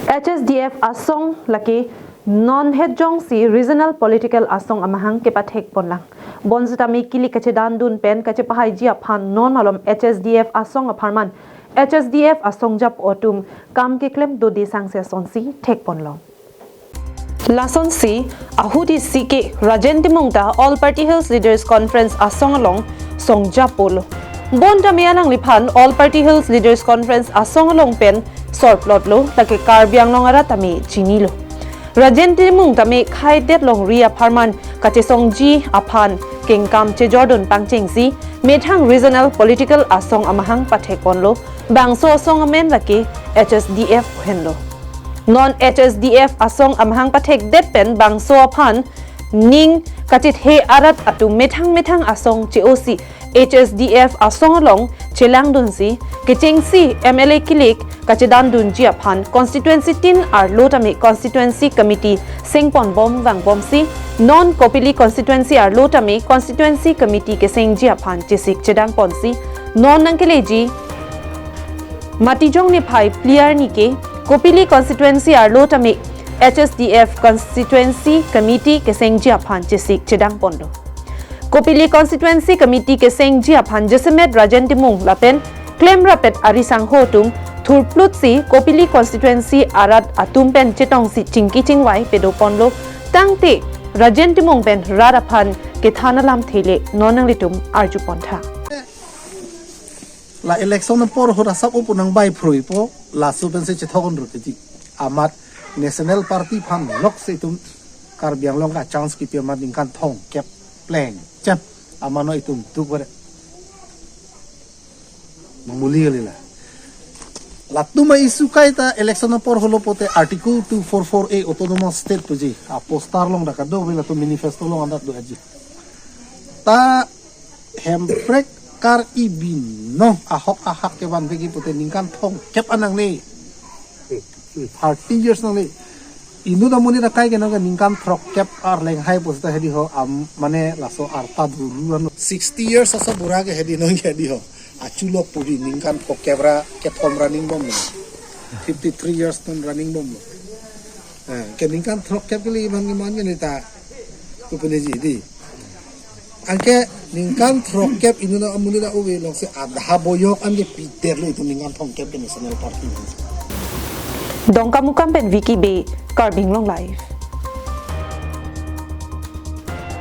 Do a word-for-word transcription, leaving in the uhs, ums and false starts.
H S D F asong lake non het jongsi regional political asong amahang kepathek ponlang. Bonsitame kilik kachedandun pen kachepahaiji aphan non malom H S D F asong apharman H S D F asong japo atum kam keklem dode sangse asonsi thek ponlong. Lasonsi ahut isi ke Rajen Timung ta All Party Hills Leaders Conference asong along song japolo. Bonta me alangliphan All Party Hills Leaders Conference asong along pen sorplotlo, lake Karbi Anglong arat tame chinilo. Rajen Timung tame khaidet longri apharman kachesongji aphan kengkam chejordun pangchengsi methang regional political asong amahang pathek ponlo. Bangso asong amen lake H S D F henlo. Non H S D F asong amahang pathekdet pen bangso aphan ning kachethe arat atum methang methang asong che-osi H S D F asong along chelangdunsi kechengsi M L A kilik kachedandunji aphan constituency tin arlo tame constituency committee sengponbom vangbomsi non Kopili constituency arlo tame constituency committee kesengji aphan chesik chedangponsi non nangkeleji Matijong niphai phli arni ke Kopili constituency arlo tame H S D F constituency committee kesengji aphan chesik chedangponlo. Kopili constituency committee kesengji aphan jasemet Rajen Timung lapen klemrapet ari sangho atum thurplutsi Kopili constituency arat atum pen chetongsi chingki chingvai pedoponlo, tangte Rajen Timung pen rat aphan kethan alamthe le non nanglitum arjupontha. La election apor ahut asap upu nangbai phruipo, laso pensi chethok-un rukiji. Amat National Party aphan loksi itum Karbi Anglong ka chance kipi amat ningkan thomkep pleng chem amano itum duk bere. Muli kali la. Latum a-issue kaita election apor holo pote Article two four four A Autonomous State puji a-poster along dak do, latum manifesto along andat do aji. Ta Hemprek Kar-i Binong ahok ahak kevan pegi pute ningkan thomkep anangle. Thirty years nangle. Inut amonit akai ke nang ningkan throkkep arleng hai pusta hedi ho, am, mane laso arta duru ano. Sixty years asa bura ke hedi nang hedi ho. Achulok puji ningkan throkkep ra kethom ra ningbomlo. Fifty three years ton ra ningbomlo. Eh, ke ningkan throkkep kali iban ke man ke neta. Kupene ji di. Anke ningkan throkkep inut amonit ave longsi adha boyok anke pider lo itum ningkan thomkep ke National Party. Dongkamukam pen Vicky Bey, Karbi Anglong Live.